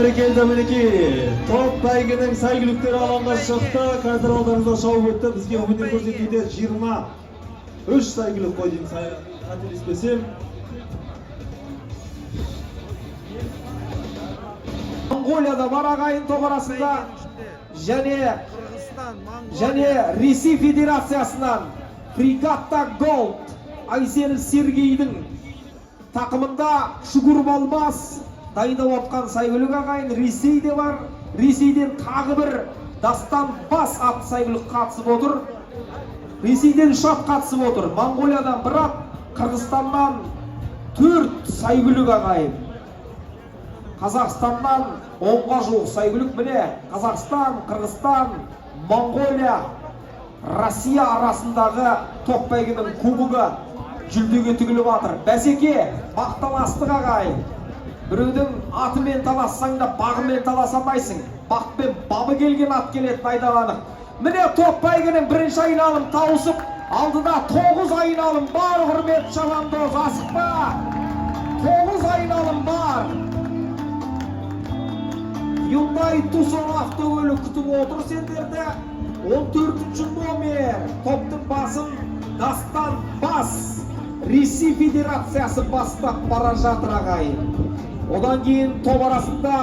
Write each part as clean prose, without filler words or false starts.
Бәрекелді, мінекей. Топ бәйгенің сәйгүліктері алаңға шықты. Қазір алдарыңызда шауып өтті. Бізге өнер көрсетуде 23 сәйгүлік қой деймін, қателеспесем. Моңғолияда бар ағайын топ арасында және Қырғызстан, Моңғолия. Және Ресей Федерациясынан Фрегатта Голд Айсен Сергейдің тақымында Шүкір Балмас дайындап отқан сәйгүлік ағайын. Ресейде бар. Ресейден тағы бір Дастан Бас атты сәйгүлік қатысып отыр. Ресейден үш ат қатысып отыр. Моңғолиядан бір ат, Қырғызстаннан төрт сәйгүлік ағайын. Қазақстаннан 10-ға жуық сәйгүлік. Міне, Қазақстан, Қырғызстан, Моңғолия, Россия арасындағы топ бәйгенің кубогы жүлдеге тігіліп жатыр. Бәсеке, бақталастық ағайын. Біреудің атымен талассаң да, бағымен таласа алмайсың. Бақ пен бабы келген ат келетін айдаланық. Міне, топ бәйгенің бірінші айналым тауысып, алдыда тоғыз айналым бар. Құрметті шабандоз, асықпа, тоғыз айналым бар. Hyundai Tucson автокөлік күтіп отыр сендерді. 14 номер топтың басын Дастан Бас, Ресей Федерациясы бастап бара жатыр ағайын. Одан кейін топ арасында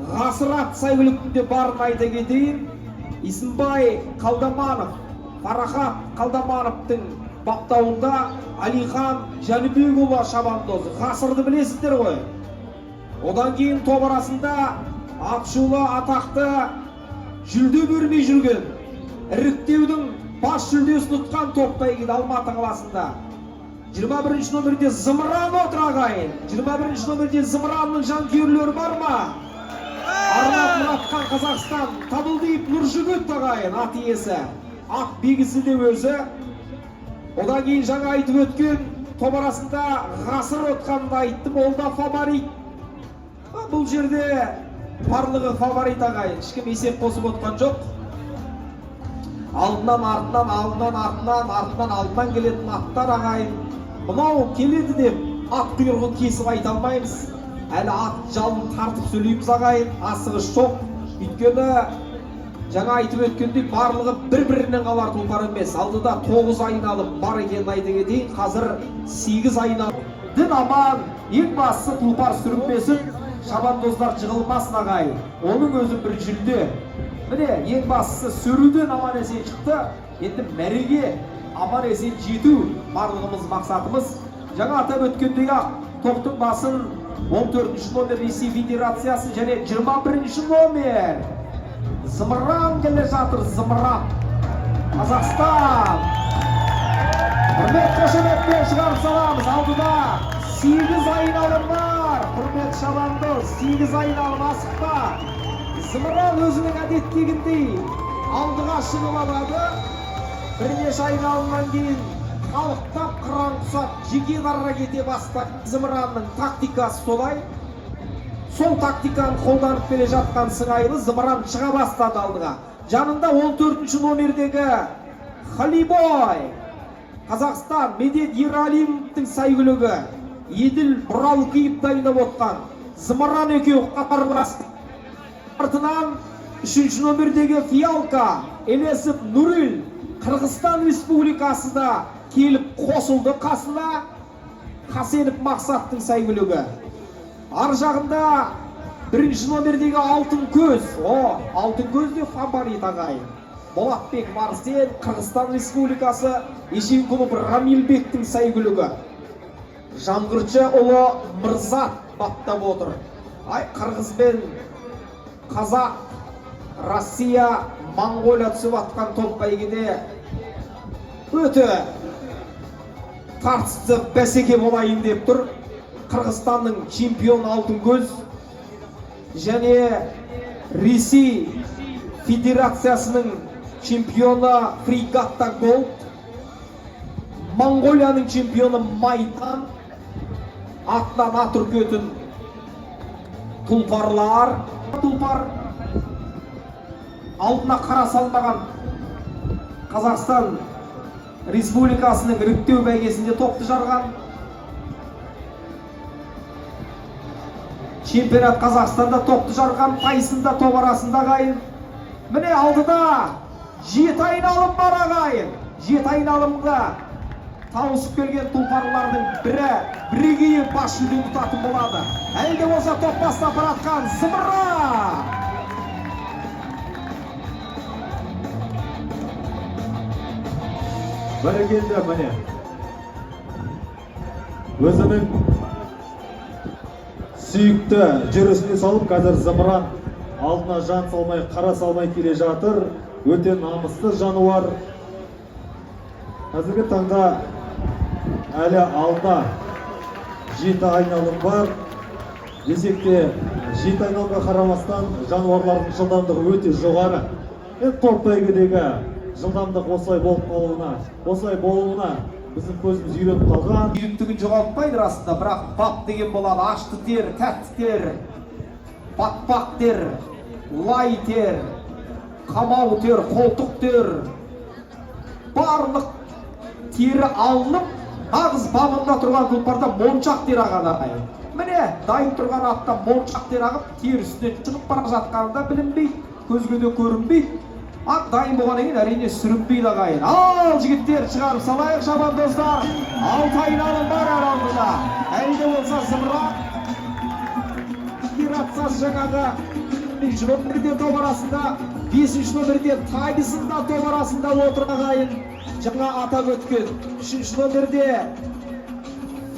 Ғасырат сәйгүліктің де барын айта кетейін. Исімбай Қалдаманов, Фарахат Қалдамановтың баптауында Алихан Жәнібекұлы шабандоз. Ғасырды білесіздер ғой. Одан кейін топ арасында атышулы, атақты, жүлде бермей жүрген, іріктеудің бас жүлдесін ұтқан топ бәйгеде Алматы қаласында 21 номерде Зымыран отыр ағайын. 21 номерде Зымыранның жанкүйерлері бар ма? Арнат Мұратхан, Қазақстан, Табылдиев Нұржігіт ағайын, ат иесі, ат белгісі де өзі. Одан кейін жаңа айтып өткен топ арасында Ғасыр отқанын айттым, ол да фаворит. Бұл жерде барлығы фаворит ағайын, ешкім есеп қосып отқан жоқ. Алдынан, артынан, алдынан, артынан, артынан, алдынан келетін аттар ағайын. Мынау келеді деп ат құйрығын кесіп айта алмаймыз. Әлі ат жалын тартып сөйлейміз ағайын, асығыс жоқ. Өйткені жаңа айтып өткендей, барлығы бір бірінен қалар тұлпар емес. Алдыда тоғыз айналым бар екенін айта кетейін. Қазір сегіз айналым. Дін аман, ең бастысы тұлпар сүрінбесін, шабандоздар жығылмасын ағайын, оның өзі бір жүлде. Міне, ең бастысы сүруден аман есен шықты, енді мәреге аман есен жету барлығымыз мақсатымыз. Жаңа атап өткендей ақ, топтың басын 14 номер Ресей Федерациясы және 21 номер Зымыран келе жатыр. Зымыран, Қазақстан. Құрмет қошеметпен шығарып саламыз. Алдыда сегіз айналым бар, құрметті шабандоз, сегіз айналым, асықпа. Зымыран өзінің әдеттегіндей алдыға шығып алады. Бірнеше айналымнан кейін қалықтап, қыран құсап жеке дара кете бастады. Зымыранның тактикасы солай, сол тактиканы қолданып келе жатқан сыңайлы. Зымыран шыға бастады алдыға. Жанында 14 номердегі Халибой, Қазақстан, Медет Ералиевтің сәйгүлігі, Еділ Бұралқиев дайындап отқан Зымыран екеуі қатарлас. Артынан үшінші номердегі Фиалка, Елесов Нұрил, Қырғызстан Республикасы да келіп қосылды қасына, Хасенов Мақсаттың сәйгүлігі. Ар жағында бірінші номердегі Алтын Көз. О, Алтын Көз де фаворит ағайын. Болатбек Арсен, Қырғызстан Республикасы, Ешенкулов Рамилбектің сәйгүлігі, Жаңғыршы ұлы Мырзат баптап отыр. Ай, қырғыз бен қазақ, Россия, Моңғолия түсіп атқан топ бәйгеде өте тартысты бәсеке болайын деп тұр. Қырғызстанның чемпионы Алтын Көз және Ресей Федерациясының чемпионы Фрегатта Голд, Моңғолияның чемпионы Майдан, атынан ат үркетін тұлпарлар. Тұлпар алдына қара салмаған. Қазақстан Республикасының іріктеу бәйгесінде топты жарған. Чемпионат Қазақстанда топты жарған Тайсон да топ арасында, ағайын. Міне, алдыда жеті айналым бар, ағайын. Жеті айналымға тауысып келген тұлпарлардың бірі бірегейі бас жүлдені ұтатын болады. Әлі де болса топ бастап баратқан Зымыран. Бәрекелді, міне. Өзінің сүйікті жүрісіне салып, қазір Зымыран алдына жан салмай, қара салмай келе жатыр. Өте намысты жануар. Қазіргі таңда әлі алда жеті айналым бар. Десек те, жеті айналымға қарамастан, жануарлардың жылдамдығы өте жоғары. Енді топ бәйгедегі жылдамдық осылай болып қалуына, осылай болуына біздің көзіміз үйреніп қалған. Жүйріктігін жоғалтпайды расында, бірақ бап деген болады. Ашты тер, тәтті тер, батпақ тер, лай тер, қамау тер, қолтық тер, барлық тері алынып, нағыз бабында тұрған тұлпарда моншақ тер ағады, ағайын. Міне, дайын тұрған атта моншақ тер ағып, тер үстінен шығып бара жатқаны да білінбейді, көзге де көрінбейді. Ат дайын болғаннан кейін, әрине, сүрінбейді, ағайын. Ал, жігіттер, шығарып салайық, шабандоздар. Алты айналым бар әлі алдыда. Әлі де болса Зымыран операциясы жаңағы бірінші номерде топ арасында, бесінші номерде Тайсон да топ арасында отыр, ағайын. Жаңа атап өткен үшінші номерде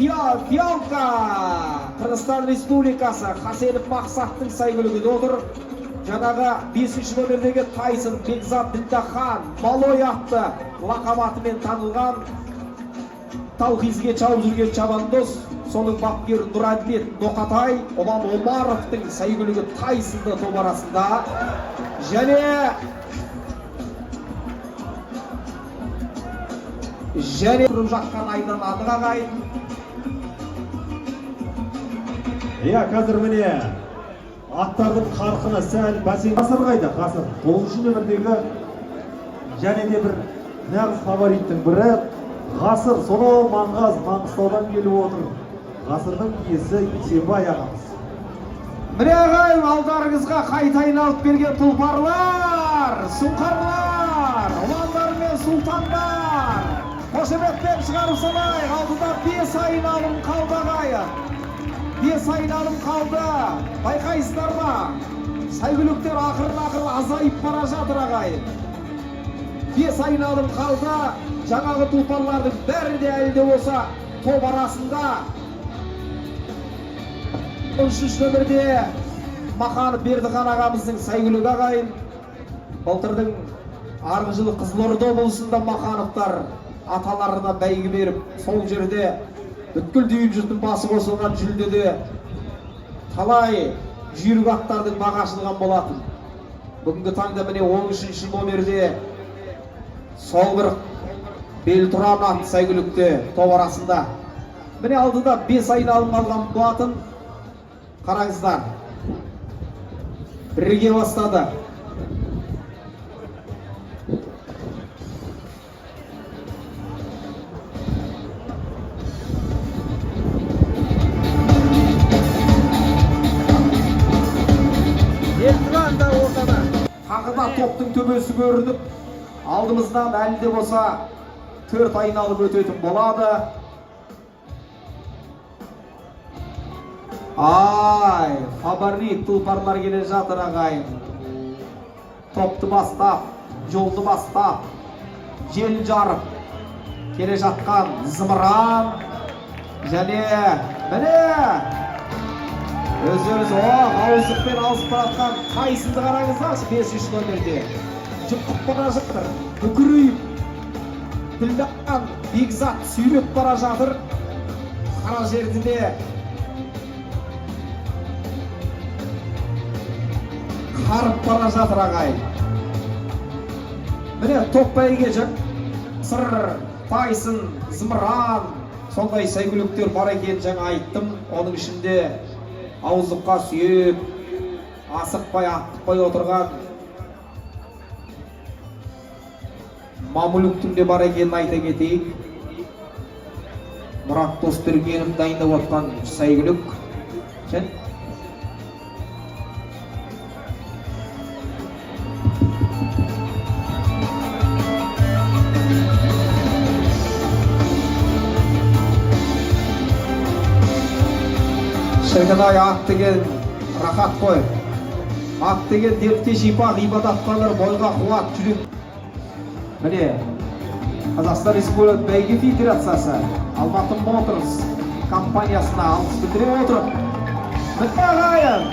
Фиалка, Қырғызстан Республикасы, Хасенов Мақсаттың сәйгүлігі отыр. Жаңағы бесінші номердегі Тайсон, Бекзат Ділдахан, Малой атты лақап атымен танылған, талхизге шауып жүрген шабандоз, соның бапкері Нұрәділет Ноқатай, Ұлан Омаровтың сәйгүлігі Тайсонды топ арасында. Және тұрып жатқан айдан анық, ағайын. Иә, қазір, міне, аттардың қарқыны сәл бәсең. Ғасыр қайда? Ғасыр тоғызыншы нөмірдегі және де бір нағыз фавориттің бірі Ғасыр, сонау маңғаз, Маңғыстаудан келіп отыр. Ғасырдың иесі Есенбай ағамыз. Міне, ағайын, алдарыңызға қайта айналып келген тұлпарлар, сұңқарлар, ұландар мен сұлтандар. Қошеметпен шығарып салайық. Алдыда бес айналым қалды, ағайын. Бес айналым қалды. Байқайсыздар ма? Сәйгүліктер ақырын ақырын азайып бара жатыр, ағайын. Бес айналым қалды. Жаңағы тұлпарлардың бәрі де әлі де болса топ арасында. 13 нөмірде Маханов Бердіхан ағамыздың сәйгүлігі, ағайын. Былтырдың арғы жылы Қызылорда облысында Махановтар аталарына бәйгі беріп, сол жерде бүткіл дүйім жұрттың басы қосылған жүлдеде талай жүйрік аттардың бағы ашылған болатын. Бүгінгі таңда, міне, 13 номерде сол бір Белтұран атты сәйгүлікте топ арасында. Міне, алдыда бес айналым қалған болатын. Қараңыздар, бірге бастады. Белтұран да ортада. Тағы да топтың төбесі көрініп, алдымыздан әлі де болса төрт айналым өтетін болады. Ай, фаворит тұлпарлар келе жатыр, ағайын. Топты бастап, жолды бастап, жел жарып келе жатқан Зымыран және, міне, өздеріңіз ауыздықпен алысып бара жатқан Тайсонды қараңыздаршы. Бесінші номерде жұтқып бара жатыр, үкірейіп Ділдахан Бекзат сүйреп бара жатыр. Қара жерді де қарып бара жатыр, ағайын. Міне, топ бәйге Сыр, Тайсон, Зымыран, сондай сәйгүліктер бар екенін жаңа айттым. Оның ішінде ауыздыққа сүйеп, асықпай аптықпай отырған Мамлюктің де бар екенін айта кетейік. Мұрат Досбергенов дайындап отқан сәйгүлік және Шіркін ай, ат деген рахат қой. Ат деген дертке шипа, ғибадатқа нұр, бойға қуат, жүрек. Міне, Қазақстан Республикасы бәйге федерациясы Алматы Моторс компаниясына алғыс білдіре отырып, міне, ағайын,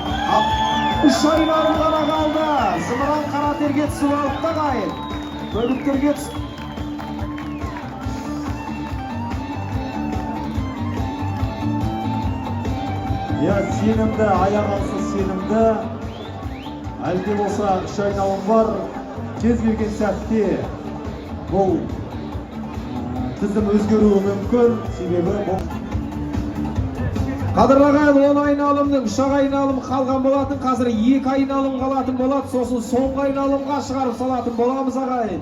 үш айналым ғана қалды. Зымыран қара терге түсіп алыпты, ағайын. Бөліктерге түсіп. Иә, сенімді, аяқ алысы сенімді. Әлі де болса үш айналым бар. Кез келген сәтте бұл тізім өзгеруі мүмкін. Себебі бұл Қадірлі ағайын, 10 айналымның үш-ақ айналым қалған болатын, қазір екі айналым қалатын болады, сосын соңғы айналымға шығарып салатын боламыз, ағайын.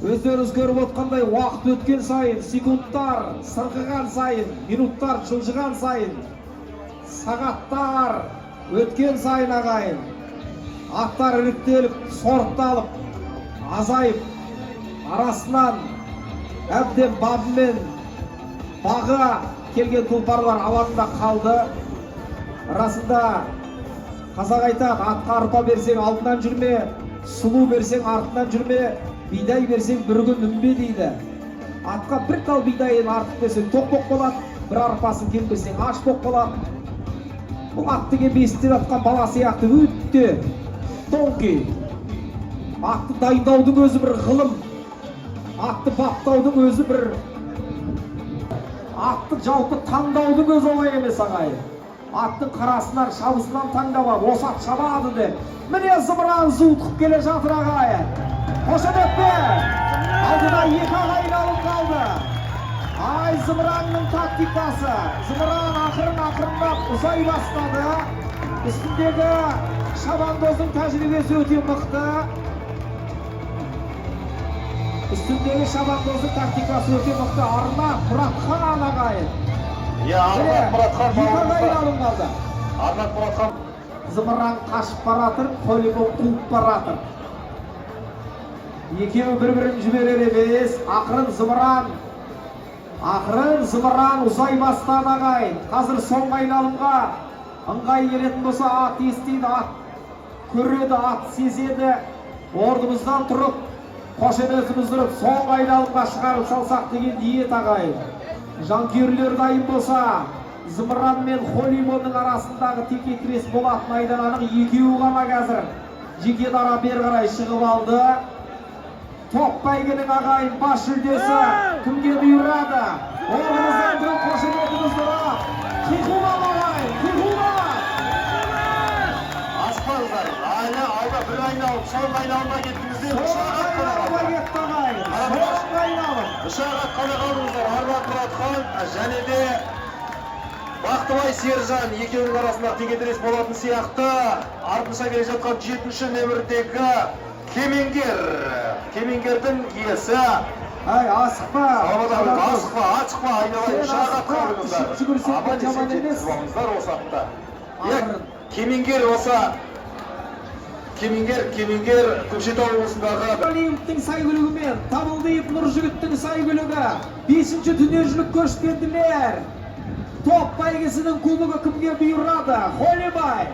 Өздеріңіз көріп отқандай, уақыт өткен сайын, секундтар сырғыған сайын, минуттар жылжыған сайын, сағаттар өткен сайын, ағайын, аттар іріктеліп, сортталып, азайып, арасынан әбден бабымен бағы келген тұлпарлар алаңда қалды. Расында қазақ айтады, атқа арпа берсең алдынан жүрме, сұлу берсең артынан жүрме, бидай берсең бір күн мінбе дейді. Атқа бір тал бидайын артық берсең тоқ боп қалады, бір арпасын кем берсең аш боп қалады. Бұл ат деген бесікте жатқан бала сияқты өте тонкий. Атты дайындаудың өзі бір ғылым, атты баптаудың өзі бір, атты жалпы таңдаудың өзі оңай емес, ағайын. Аттың қарасынан, шабысынан таңдап ал, осы ат шабады деп. Міне, Зымыран зуытқып келе жатыр, ағайын. Қошеметпен алдыда екі ақ айналым қалды. Ай, Зымыранның тактикасы. Зымыран ақырын ақырындап ұзай бастады. Үстіндегі шабандоздың тәжірибесі өте мықты. Үстіндегі шабандоздың тактикасы өте мықты. Арнат Мұратхан, ағайын. Иә, Арнат Мұратхан Екі ақ бауырымыз. айналым қалды. Арнат Мұратхан. Зымыран қашып баратыр, Холибон қуып баратыр. Екеуі бір-бірін жіберер емес. Ақырын Зымыран, ақырын Зымыран ұзай бастады, ағайын. Қазір соңғы айналымға ыңғай келетін болса, ат естиді, ат көреді, ат сезеді. Орнымыздан тұрып, қошеметімізді ұрып, соңғы айналымға шығарып салсақ деген ниет, ағайын. Жанкүйерлер дайын болса, Зымыран мен Холибонның арасындағы текетірес болатын айдан анық. Екеуі ғана қазір жеке дара бері қарай шығып алды. Топ бәйгенің, ағайын, бас жүлдесі кімге бұйырады? Орнымыздан тұрып, қошеметімізді ұрып, қиқулап, ағайын, қиқулап! Аспаңыздар. Әлі алда бір айналым, соңғы айналымға кеттіңіздер. Үш Соңғы ақ ат қана айналымға қалды. кетті, ағайын. Соңғы айналым. Үш ақ ат қана қалдыңыздар. Арнат Мұратхан және де Бақтыбай Сержан, екеуінің арасында текетірес болатын сияқты. Артынша келе жатқан жетінші нөмірдегі Кемеңгер. Кемеңгердің иесі. Ай, асықпа. Саламат ағай, асықпа, асықпа, айналайын. Сен Үш ақ ат асықпа, қалдыңыздар. жүгірсең де Аман есен жаман емес. жеткізіп алыңыздар осы атты. Иә, Ақырын. Кемеңгер осы. Кемеңгер, Кемеңгер Көкшетау облысындағы Олимптің сәйгүлігімен Табылдиев Нұржігіттің сәйгүлігі, бесінші дүниежүзілік көшпенділер топ бәйгесінің кубогы кімге бұйырады? Холибай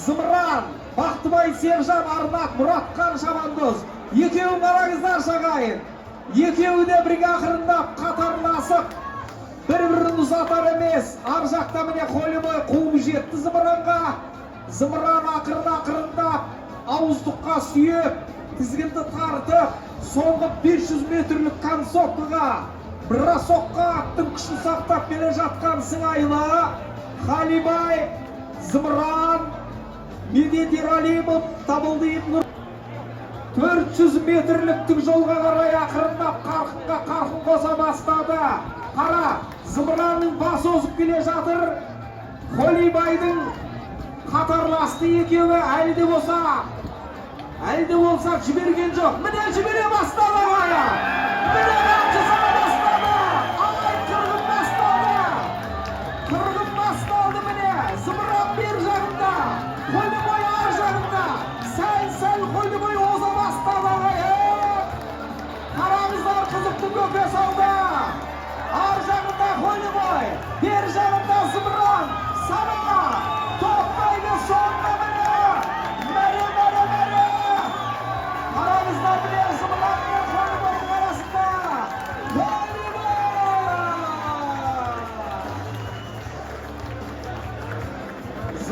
Зымыран, Бақтыбай Сержан, Арнат Мұратхан шабандоз. Екеуін қараңыздаршы, ағайын. Екеуі де бірге ақырындап қатарласып, бір бірін ұзатар емес. Ар жақта, міне, Холибай қуып жетті Зымыранға. Зымыран ақырын ақырындап ауыздыққа сүйеп, тізгінді тартып, соңғы 500 метрлік концовкаға, бросокқа аттың күшін сақтап келе жатқан сыңайлы. Халибай Зымыран, Медет Ералимов, Табылдиев Нұр. 400 метрлік тік жолға қарай ақырындап қарқынға қарқын қоса бастады. Қара, Зымыранның басы озып келе жатыр. Холибайдың қатарласты екеуі, әлі де болса, әлі де болса жіберген жоқ. Міне, жібере бастады, ағайын. Міне, қамшы сала бастады. Ай, қырғын басталды. Қырғын басталды, міне. Зымыран бер жағында, Холибай ар жағында. Сәл сәл Холибай оза бастады, ағайын. Қараңыздар, қызықтың көкесі алды. Ар жағында Холибай, бер жағында Зымыран. Сана!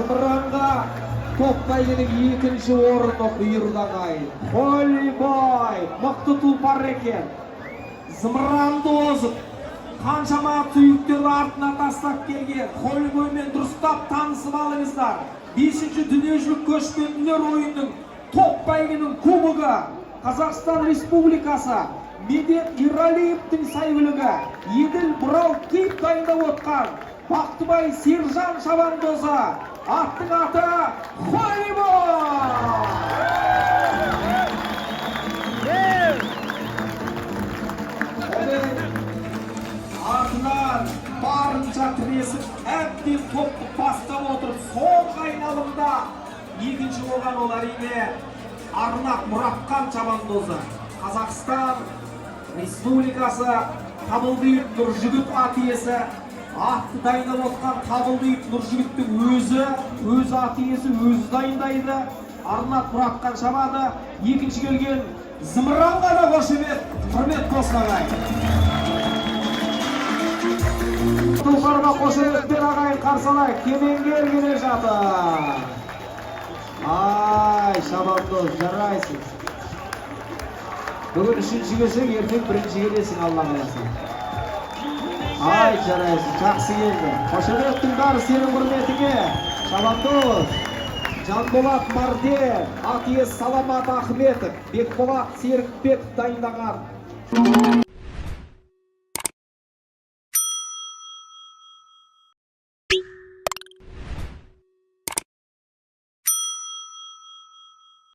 Зымыранға топ бәйгенің екінші орны бұйырды, ағайын. Холибой мықты тұлпар екен. Зымыранды озып, қаншама тұйықтерді артына тастап келген Холибоймен дұрыстап танысып алыңыздар. Бесінші дүниежүзілік көшпенділер ойынының топ бәйгенің кубогы, Қазақстан Республикасы, Медет Ералиевтің сәйгүлігі, Еділ Бұрау Киіп дайындап отқан Бақтыбай Сержан шабандозы. Аттың аты Холибой. Оның артынан барынша тіресіп, әбден топты бастап отырып, соңғы айналымда екінші болған ол, әрине, Арнақ Мұратқан шабандозы, Қазақстан Республикасы, Табылдиев Нұржігіт ат иесі. Атты дайындап отқан Табылдиев Нұржігіттің өзі, өзі ат иесі, өзі дайындайды. Арнақ Мұратқан шабады. Екінші келген Зымыранға да қошемет, құрмет болсын, ағайын. Тұлпарға қошеметпен, ағайын, қарсы алайық. Кемеңгер келе жатыр. Ай, шабандоз, жарайсың. Бүгін үшінші келсең, ертең бірінші келесің, Алла қаласа. Ай, жарайсың, жақсы келді. Қошеметтің бәрі сенің құрметіңе, шабандоз. Жанболат Марден, ат иесі Саламат Ахметов, Бекболат Серікбеков дайындаған.